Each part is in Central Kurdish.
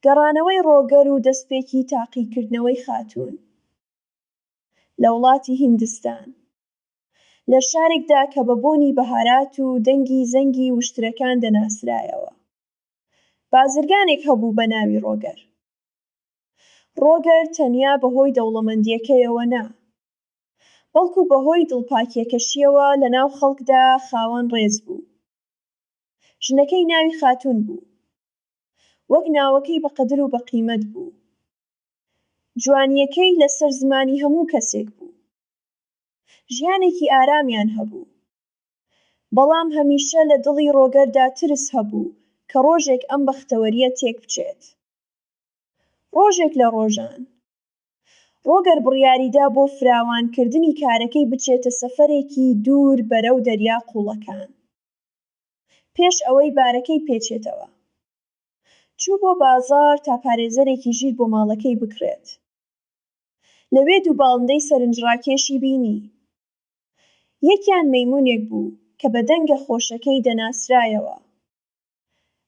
گەڕانەوەی ڕۆگەر و دەستپێکی تاقیکردنەوەی خاتوون لە وڵاتی هیندستان، لە شارێکدا کە بە بۆنی بەهارات و دەنگی زەنگی وشترەکان دەناسرایەوە، بازرگانێک هەبوو بە ناوی ڕۆگەر. ڕۆگەر تەنیا بەهۆی دەوڵەمەندییەکەیەوە نا، بەڵکو بەهۆی دڵپاکییەکەشییەوە لەناو خەڵکدا خاوەن ڕێز بوو. ژنەکەی ناوی خاتوون بوو. وەک ناوەکەی بە قەدر و بە قیمەت بوو. جوانییەکەی لەسەر زمانی هەموو کەسێک بوو. ژیانێکی ئارامیان هەبوو. بەڵام هەمیشە لە دڵی ڕۆگەردا ترس هەبوو کە ڕۆژێک ئەم بەختەوەرییە تێکبچێت. ڕۆژێک لە ڕۆژان. ڕۆگەر بڕیاریدا بۆ فراوانکردنی کارەکەی بچێتە سەفەرێکی دوور بەرەو دەریا قووڵەکان. پێش ئەوەی بارەکەی پێچێتەوە. چوو بۆ بازاڕ تا پارێزەرێکی ژیر بۆ ماڵەکەی بکڕێت. لەوێ دوو باڵندەی سەرنجڕاکێشی بینی. یەکیان مەیموونێک بوو کە بە دەنگە خۆشەکەی دەناسرایەوە.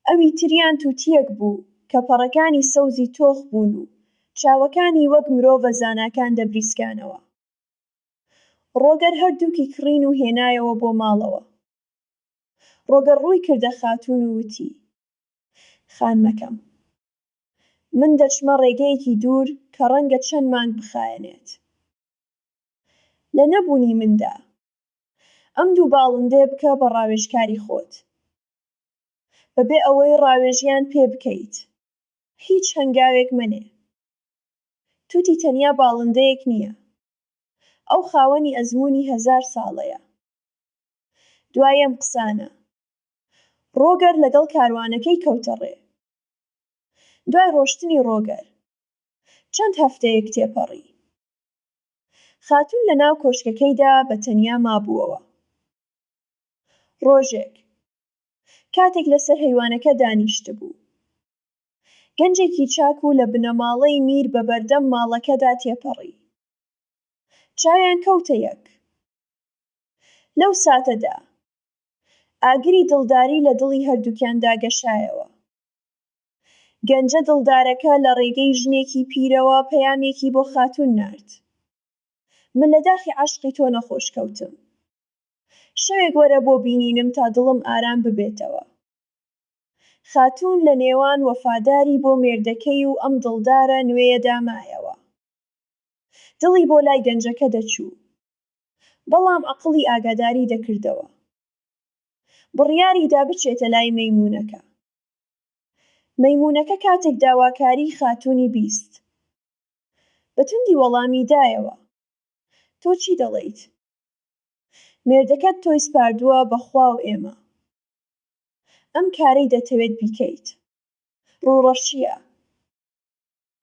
ئەوی تریان تووتییەک بوو کە پەڕەکانی سەوزی تۆخ بوون و چاوەکانی وەک مرۆڤە زاناکان دەبریسکانەوە. ڕۆگەر هەردووکی کڕین و هێنایەوە بۆ ماڵەوە. ڕۆگەر ڕووی کردە خاتوون و وتی. خانمەکەم. من دەچمە ڕێگەیەکی دوور کە ڕەنگە چەند مانگ بخایەنێت. لە نەبوونی مندا. ئەم دوو باڵندەیە بکە بە ڕاوێژکاری خۆت. بەبێ ئەوەی ڕاوێژیان پێ بکەیت. هیچ هەنگاوێک مەنێ. توتی تەنیا باڵندەیەک نییە. ئەو خاوەنی ئەزموونی هەزار ساڵەیە. دوای ئەم قسانە. ڕۆگەر لەگەڵ کاروانەکەی کەوتە ڕێ. دوای ڕۆشتنی ڕۆگەر. چەند هەفتەیەک تێپەڕی. خاتوون لە ناو کۆشکەکەیدا بە تەنیا مابووەوە. ڕۆژێک. کاتێک لەسەر هەیوانەکە دانیشتبوو. گەنجێکی چاک و لە بنەماڵەی میر بە بەردەم ماڵەکەدا تێپەڕی. چاویان کەوتە یەک. لەو ساتەدا. ئاگری دڵداری لە دڵی هەردووکیاندا گەشایەوە. گەنجە دڵدارەکە لە ڕێگەی ژنێکی پیرەوە پەیامێکی بۆ خاتوون نارد. من لە داخی عەشقی تۆ نەخۆش کەوتم. شەوێک وەرە بۆ بینینم تا دڵم ئارام ببێتەوە. خاتوون لە نێوان وەفاداری بۆ مێردەکەی و ئەم دڵدارە نوێیەدا مایەوە. دڵی بۆ لای گەنجەکە دەچوو. بەڵام عەقڵی ئاگاداری دەکردەوە. بڕیاری دا بچێتە لای مەیموونەکە. مەیموونەکە کاتێک داواکاریی خاتوونی 20. بە توندی وەڵامی دایەوە. تۆ چی دەڵێیت؟ مێردەکەت تۆی سپاردووە بە خوا و ئێمە. ئەم کارەی دەتەوێت بیکەیت. ڕووڕەشییە.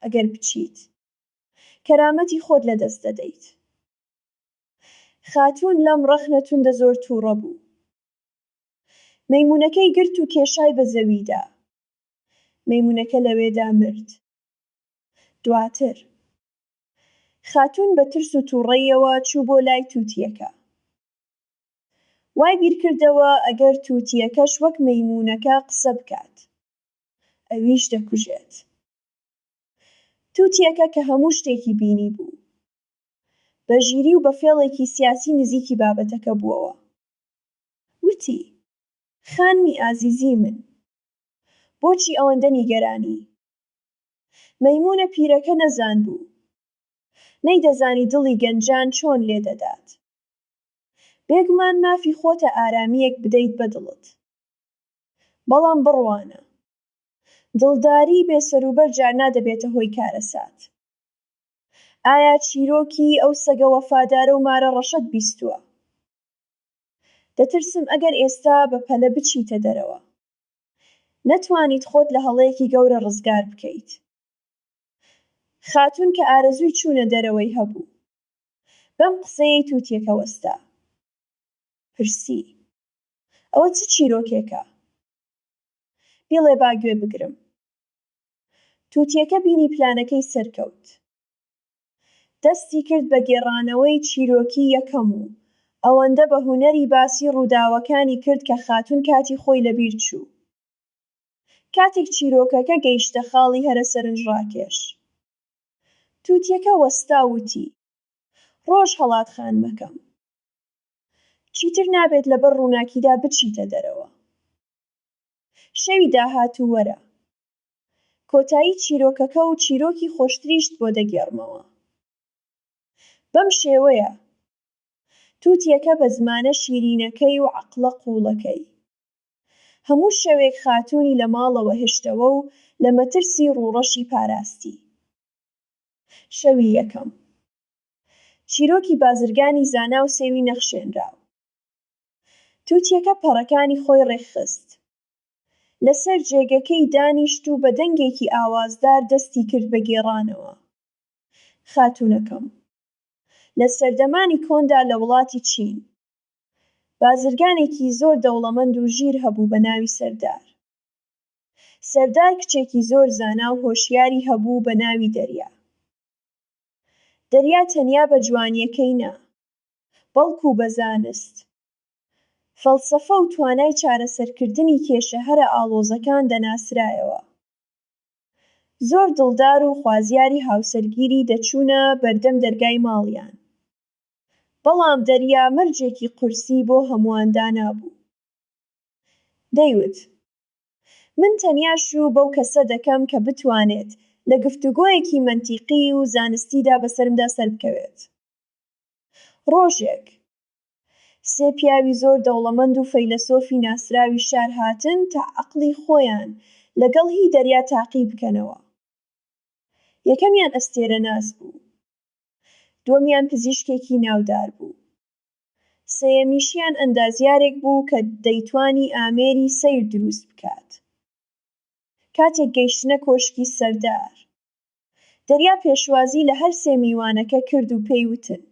ئەگەر بچیت. کەرامەتی خۆت لەدەست دەدەیت. خاتوون لەم ڕەخنە توندە زۆر تووڕە بوو. مەیموونەکەی گرت و کێشای بە زەویدا. مەیموونەکە لەوێدا مرد. دواتر. خاتوون بە ترس و تووڕەییەوە چوو بۆ لای تووتییەکە. وای بیرکردەوە ئەگەر تووتییەکەش وەک مەیموونەکە قسە بکات. ئەویش دەکوژێت. تووتییەکە کە هەموو شتێکی بینیبوو. بە ژیری و بە فێڵێکی سیاسی نزیکی بابەتەکە بووەوە. وتی، خانمی ئازیزی من، بۆچی ئەوەندە نیگەرانی؟ مەیموونە پیرەکە نەزان بوو. نەیدەزانی دڵی گەنجان چۆن لێ دەدات. بێگومان مافی خۆتە ئارامییەک بدەیت بە دڵت. بەڵام بڕوانە. دڵداریی بێسەروبەر جارنا دەبێتە هۆی کارەسات. ئایا چیرۆکی ئەو سەگە وەفادارە و مارە ڕەشەت بیستووە؟ دەترسم ئەگەر ئێستا بە پەلە بچیتە دەرەوە. نەتوانیت خۆت لە هەڵەیەکی گەورە ڕزگار بکەیت. خاتوون کە ئارەزووی چوونە دەرەوەی هەبوو. بەم قسەیەی تووتیەکە وەستا. پرسی. ئەوە چ چیرۆکێکە؟ بیڵێ با گوێ بگرم. تووتیەکە بینی پلانەکەی سەرکەوت. دەستی کرد بە گێڕانەوەی چیرۆکی یەکەم و ئەوەندە بە هونەری باسی ڕووداوەکانی کرد کە خاتوون کاتی خۆی لەبیر چوو. کاتێک چیرۆکەکە گەیشتە خاڵی هەرە سەرنجڕاکێش. تووتیەکە وەستا و وتی، ڕۆژ هەڵات خانمەکەم. چیتر نابێت لەبەر ڕووناکیدا بچیتە دەرەوە. شەوی داهاتوو وەرە. کۆتایی چیرۆکەکە و چیرۆکی خۆشتریشت بۆ دەگێڕمەوە. بەم شێوەیە، تووتیەکە بە زمانە شیرینەکەی و عەقڵە قووڵەکەی. هەموو شەوێک خاتوونی لە ماڵەوە هێشتەوە و لە مەترسی ڕووڕەشی پاراستی. شەوی یەکەم. چیرۆکی بازرگانی زانا و سێوی نەخشێنراو. تووتیەکە پەڕەکانی خۆی ڕێکخست. لەسەر جێگەکەی دانیشت و بە دەنگێکی ئاوازدار دەستی کرد بە گێڕانەوە. خاتوونەکەم. لە سەردەمانی کۆندا لە وڵاتی چین. بازرگانێکی زۆر دەوڵەمەند و ژیر هەبوو بە ناوی سەردار. سەردار کچێکی زۆر زانا و هۆشیاری هەبوو بە ناوی دەریا. دەریا تەنیا بە جوانییەکەی نا، بەڵکوو بە زانست، فەلسەفە و توانای چارەسەرکردنی کێشە هەرە ئاڵۆزەکان دەناسرایەوە. زۆر دڵدار و خوازیاری هاوسەرگیری دەچوونە بەردەم دەرگای ماڵیان. بەڵام دەریا مەرجێکی قورسی بۆ هەمووان دانابوو. دەیوت، من تەنیا شوو بەو کەسە دەکەم کە بتوانێت لە گفتوگۆیەکی مەنتیقی و زانستیدا بەسەرمدا سەربکەوێت. ڕۆژێک، سێ پیاوی زۆر دەوڵەمەند و فەیلەسۆفی ناسراوی شار هاتن تا عەقڵی خۆیان لەگەڵ هی دەریا تاقی بکەنەوە. یەکەمیان ئەستێرەناس بوو. دووەمیان پزیشکێکی ناودار بوو. سێیەمیشیان ئەندازیارێک بوو کە دەیتوانی ئامێری سەیر دروست بکات. کاتێک گەیشتنە کۆشکی سەردار، دەریا پێشوازی لە هەر سێ میوانەکە کرد و پێی وتن،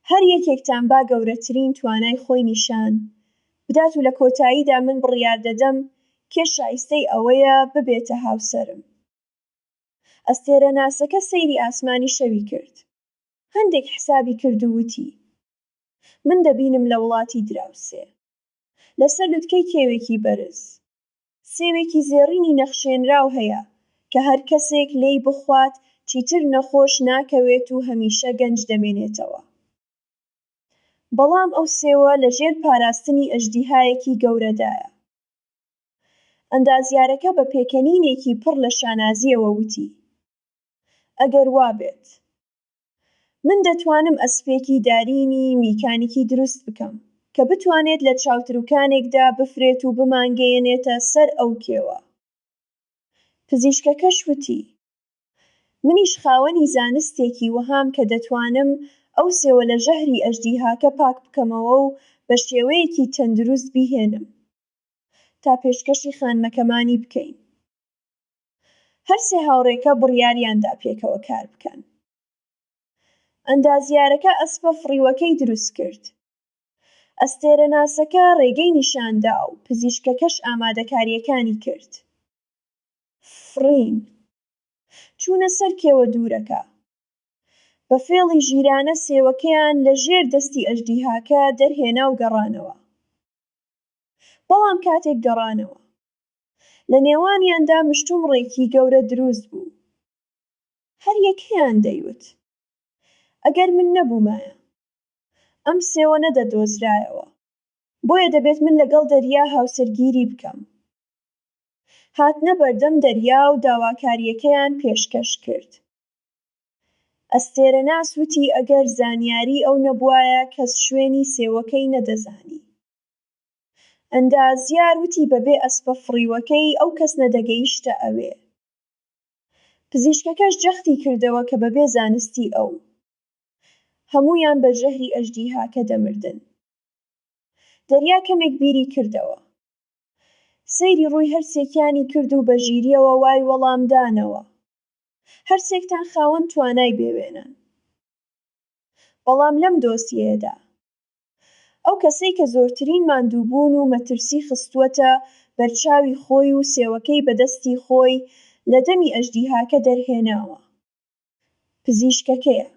هەر یەکێکتان با گەورەترین توانای خۆی نیشان بدات و لە کۆتاییدا من بڕیار دەدەم کێ شایستەی ئەوەیە ببێتە هاوسەرم. ئەستێرەناسەکە سەیری ئاسمانی شەوی کرد. هەندێک حسابی کرد و وتی، من دەبینم لە وڵاتی دراوسێ، لەسەر لوتکەی کێوێکی بەرز، سێوێکی زێڕینی نەخشێنراو هەیە کە هەر کەسێک لێی بخوات چیتر نەخۆش ناکەوێت و هەمیشە گەنج دەمێنێتەوە. بەڵام ئەو سێوە لەژێر پاراستنی ئەژدیهایەکی گەورەدایە. ئەندازیارەکە بە پێکەنینێکی پڕ لە شانازییەوە وتی، ئەگەر وا بێت. من دەتوانم ئەسپێکی دارینی میکانیکی دروست بکەم کە بتوانێت لە چاوتروکانێکدا بفرێت و بمانگەیەنێتە سەر ئەو کێوە. پزیشکەکەش وتی، منیش خاوەنی زانستێکی وەهام کە دەتوانم ئەو سێوە لە ژەهری ئەژدیهاکە پاک بکەمەوە و بە شێوەیەکی تەندروست بیهێنم تا پێشکەشی خانمەکەمانی بکەین. هەر سێ هاوڕێکە بڕیاریان دا پێکەوە کار بکەن. ئەندازیارەکە ئەسپە فڕیوەکەی دروست کرد. ئەستێرەناسەکە ڕێگەی نیشان دا و پزیشکەکەش ئامادەکارییەکانی کرد. فڕین. چوونە سەر کێوە دوورەکە. بە فێڵی ژیرانە سێوەکەیان لە ژێر دەستی ئەژدیهاکە دەرهێنا و گەڕانەوە. بەڵام کاتێک گەڕانەوە. لە نێوانیاندا مشتومڕێکی گەورە دروست بوو. هەر یەکەیان دەیوت، ئەگەر من نەبوومایە، ئەم سێوە نەدەدۆزرایەوە. بۆیە دەبێت من لەگەڵ دەریا هاوسەرگیری بکەم. هاتنە بەردەم دەریا و داواکارییەکەیان پێشکەش کرد. ئەستێرەناس وتی ئەگەر زانیاری ئەو نەبوایە کەس شوێنی سێوەکەی نەدەزانی. ئەندازیار وتی بەبێ ئەسپە فڕیوەکەی ئەو کەس نەدەگەیشتە ئەوێ. پزیشکەکەش جەختی کردەوە کە بەبێ زانستی ئەو. هەموویان بە ژەهری ئەژدیهاکە دەمردن. دەریا کەمێک بیری کردەوە. سەیری ڕووی هەرسێکیانی کرد و بە ژیرییەوە وای وەڵام دانەوە. هەرسێکتان خاوەن توانای بێوێنەن. بەڵام لەم دۆسیەیەدا. ئەو کەسەی کە زۆرترین ماندووبوون و مەترسی خستووەتە بەرچاوی خۆی و سێوەکەی بە دەستی خۆی لە دەمی ئەژدیهاکە دەرهێناوە، پزیشکەکەیە.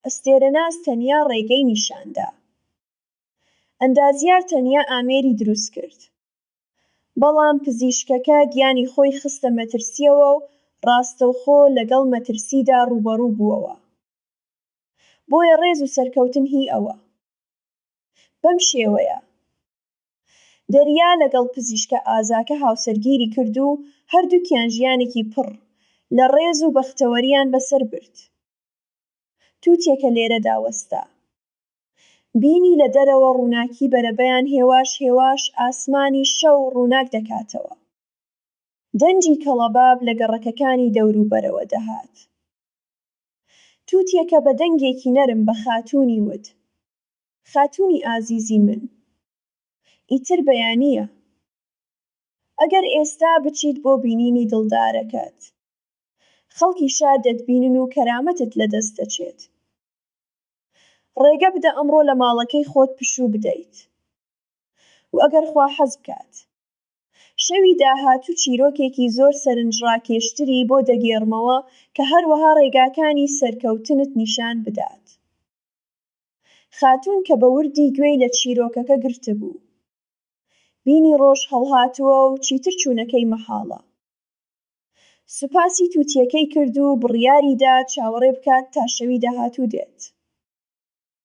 ئەستێرەناس تەنیا ڕێگەی نیشان دا. ئەندازیار تەنیا ئامێری دروست کرد. بەڵام پزیشکەکە گیانی خۆی خستە مەترسییەوە و ڕاستەوخۆ لەگەڵ مەترسیدا ڕووبەڕوو بووەوە. بۆیە ڕێز و سەرکەوتن هی ئەوە. بەم شێوەیە. دەریا لەگەڵ پزیشکە ئازاکە هاوسەرگیری کرد و هەردووکیان ژیانێکی پڕ لە ڕێز و بەختەوەرییان بەسەر برد. تووتیەکە لێرەدا وەستا. بینی لە دەرەوە ڕووناکی بەرەبەیان هێواش هێواش ئاسمانی شەو ڕووناک دەکاتەوە. دەنگی کەڵەباب لە گەڕەکەکانی دەوروبەرەوە دەهات. تووتیەکە بە دەنگێکی نەرم بە خاتوونی وت، خاتوونی ئازیزی من، ئیتر بەیانییە. ئەگەر ئێستا بچیت بۆ بینینی دڵدارەکەت، خەڵکی شار دەتبینن و کەرامەتت لەدەست دەچێت. ڕێگە بدە ئەمڕۆ لە ماڵەکەی خۆت پشوو بدەیت و ئەگەر خوا حەز بکات، شەوی داهاتوو چیرۆکێکی زۆر سەرنجڕاکێشتری بۆ دەگێڕمەوە کە هەروەها ڕێگاکانی سەرکەوتنت نیشان بدات. خاتوون کە بە وردی گوێی لە چیرۆکەکە گرتبوو، بینی ڕۆژ هەڵهاتووە و چیتر چوونەکەی مەحاڵە. سوپاسی تووتییەکەی کرد و بڕیاری دا چاوەڕێ بکات تا شەوی داهاتوو دێت.